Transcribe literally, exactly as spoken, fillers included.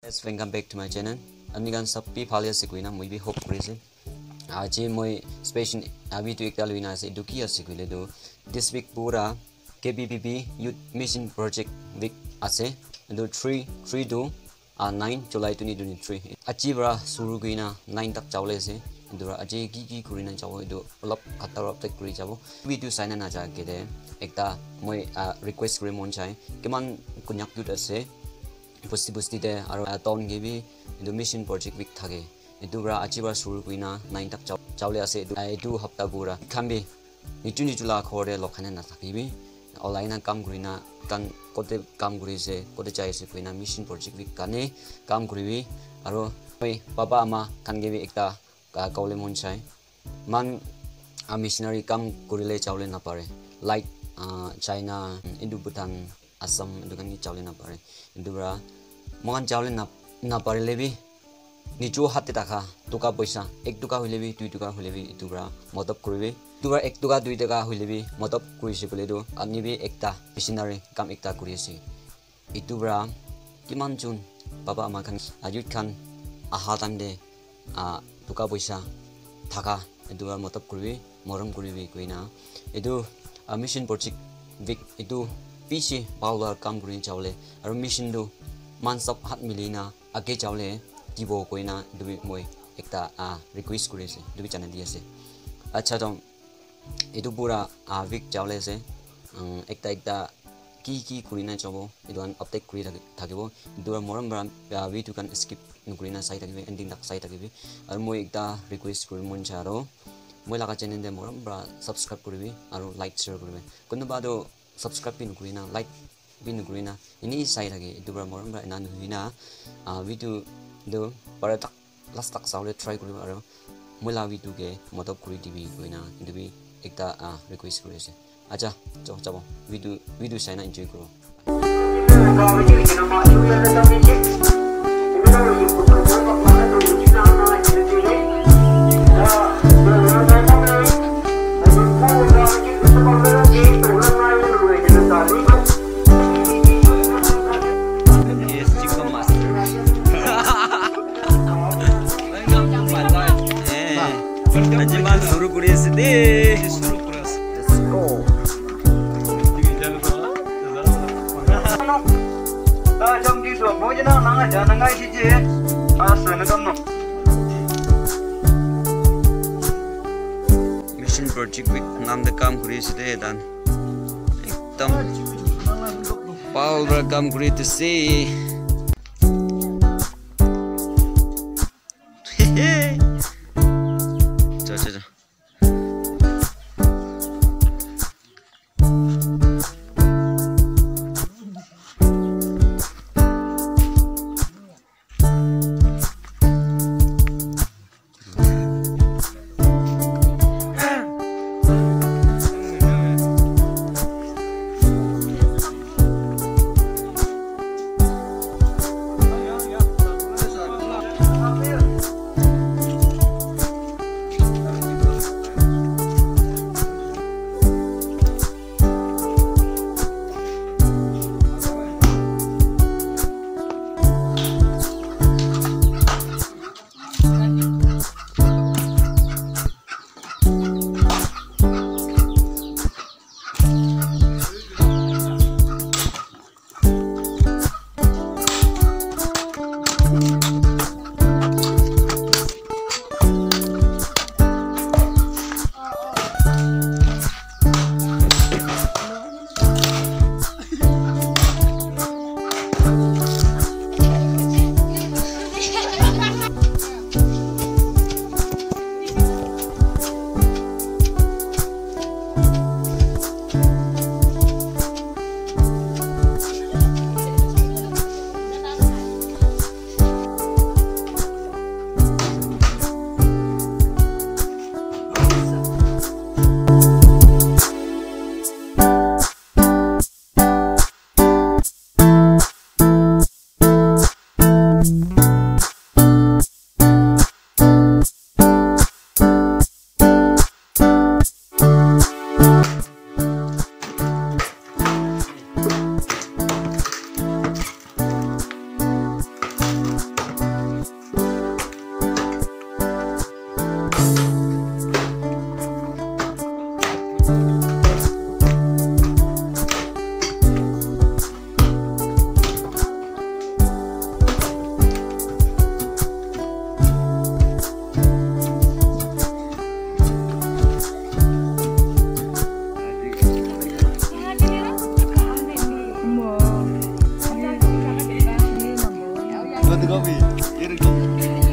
Guys, welcome back to my channel. Apni khan sab bhi bhal ase koina moi bhi hope kuri ase. Aji moi special video ekta loina ase. Etu ki ase koile tu this week pura K B B B Youth Mission Project Week ase. Etu three, three to uh, nine July twenty twenty-three. Aji para shuru kurina nine tak jabole ase. Etu para aji ki ki kurina jabo etu olop khata olop tak kuri jabo. Video saina naja kete ekta moi uh, request kuri mon jai. Kiman Konyak youth ase. Bosti bosti te aro uh, town ke bi etu Mission Project Week thake. Etu para aji para shuru kurina nine tak jab- jabole ase. Etu, uh, etu hapta pura. Khan bi nitu nitu la ghor te log khan na thakibi. Olai na kam kurina kan kote kam kuri ase, kote jai ase koina Mission Project Week karne kam kuribi. Aro moi baba ama khan ke bi ekta ka- kawole mon jai. Man a missionary kam kurile jabole napare. Like uh, China, etu Bhutan, Assam, etu khan ke jabole napare. Etu para moikhan jabole na- naparile bi nijo hat te thaka toka poisa ek toka hoile bi dui toka hoile bi etu para madad kuribi. Etu para ek toka dui toka hoile bi madad kurise koile tu apni bi ekta missionary kam ekta kuri ase. Etu para kiman jon baba ama khan youth khan aha time te ah, toka poisa thaka etu para madad kuribi, morom kuribi koina etu uh, Mission Project Week etu bishi bhal para kam kuri jabole aro mission tu man sab hat mili na age jabole dibo koina etu bi moi ekta uh, request kuri ase, etu bi janai di ase. Acha to etu pura uh, week jabole ase. Um, ekta ekta ki ki kurina jabo etu khan update kuri thaki- thakibo. Etu para morom para uh, video khan skip nokurina sai thakibi, ending tak sai thakibi. Aro moi ekta request kuri mon jai aro moi laga channel te morom para subscribe kuribi aro like share kuribi. Kunuba tu subscribe bi nokurina like bi nokurina ini sai thake etu para morom para ena nohoi na uh, video tu para tak last tak sabole try kuribo aro moi la video ke madad kuri dibi koina etu bi ekta uh, request kuri ase. Acha, jabo jabo video video saina enjoy kuro. Yes, chicken master. Eh, aji man shuru kuri ase de. Let's go. Mission Project Week naam de kam kuri ase de dan. Ekdam bhal para kam kuri dise. Cha, cha, cha. Kau tengok, Pi. Dia duduk.